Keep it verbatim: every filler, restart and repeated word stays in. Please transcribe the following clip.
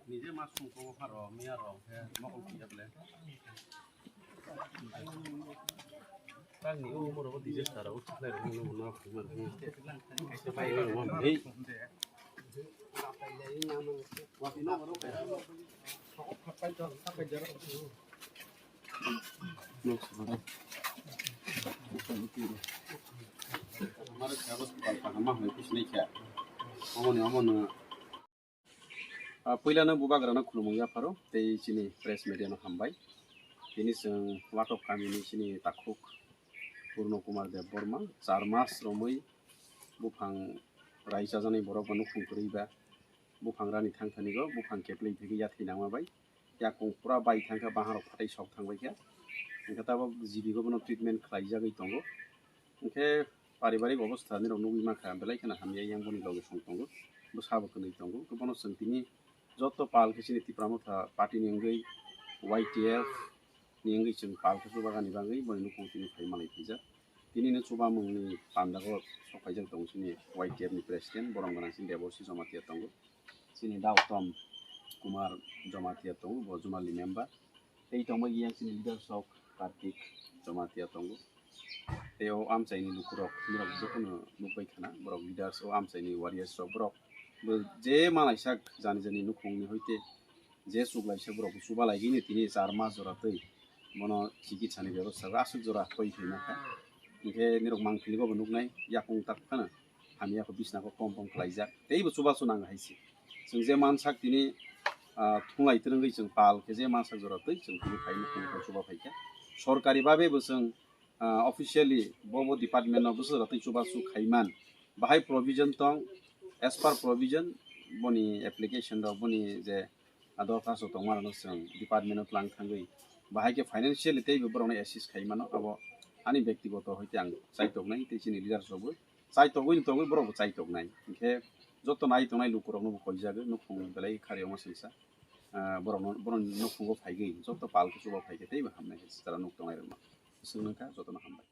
Nije ma sung ko pharo miya rok he mokol kiya ble. Tang ni o moro ko disaster o thai rok no na khumar ni. Pai rok mo hei. Amar kagos pal pahama hoi kusinai kya. Omo ni omo no. Ah, puilano bubagrano khulumung yapharo tei chini press media no hambai. Tini chwng Watok kamini chini takhuk Purno Kumar Debbarma char mas romwi buphang rai chajaknai borok bo nukhung kwrwi ba buphang rani thang thani go buphang keplwi thwigwi yathwi nangma bai yakung pura bai thangkha baharok phatai sok thangbai kha. Hwnkhe tabok G B go bono treatment khlaijagwi tongo. Hwnkhe paribarik obostha nirok nugwi mankha, belai kheno hamya, yang boni loge song tongo, bwsabo kwnwi tongo. Hwnkhe bono chwng tini joto pal khe chini Tipra Motha party ni wngwi, Y T F ni wngwi chwng pal khe chubagani bagwi boni nukhung tini phai manwi phaijak. Tini no chubamungni pandago sok phaijak tongo chini Y T F ni president, borom gwnang chini Deborsi Jamatia tongo. Chini da Uttom Kumar Jamatia tongo, bo Jumaly member. Tei tongbai yang chini leaders rok Kartik Jamatia tongo. Tei o amchaini lukurok, borok jotono nukbai khana, borok leaders, o amchaini warriors rok, borok bo je malaisa jani jani nukhungni hoite je chuklaisa borok bo chuba laigwino tini char mas jora twi bono chikitsani bebostha aswk jora koi phaima kha. Hwnkhe nirok mangpili go bo nuknai yakung tak phano hamya kho bisna kho kom kom khlaijak tei bo chubachu nang hai se. Chwng je mansak tini, ah, thunglai twrwngwi chwng pal khe je mansak jora twi chwng tini khai nukhung khe chuba phaikha. Sorkari babe bo chwng, ah, officially bo bo department no bwswk jora twi chubachu khaiman. Bahai provision tong, as per provision boni application rok boni je, ah, dorkhasto tongma rokno chwng department o tlang thangwi bahai khe financially tei bo borokno assist khai mano. Abo ani bektigoto hoite ang chaitoknai tei chini leaders rokbo chaitogwi tongwi borokbo chaitoknai. Hinkhe joto nai tongnai lukurokno bo koijagwi nukhung belai khari omo singsa, ah, borokno, borokni nukhungo phaigwi joto pal khe chuba phaikhe teibo hamnai khe chwla nuk tongnai rokno swngno kha jotono hambai.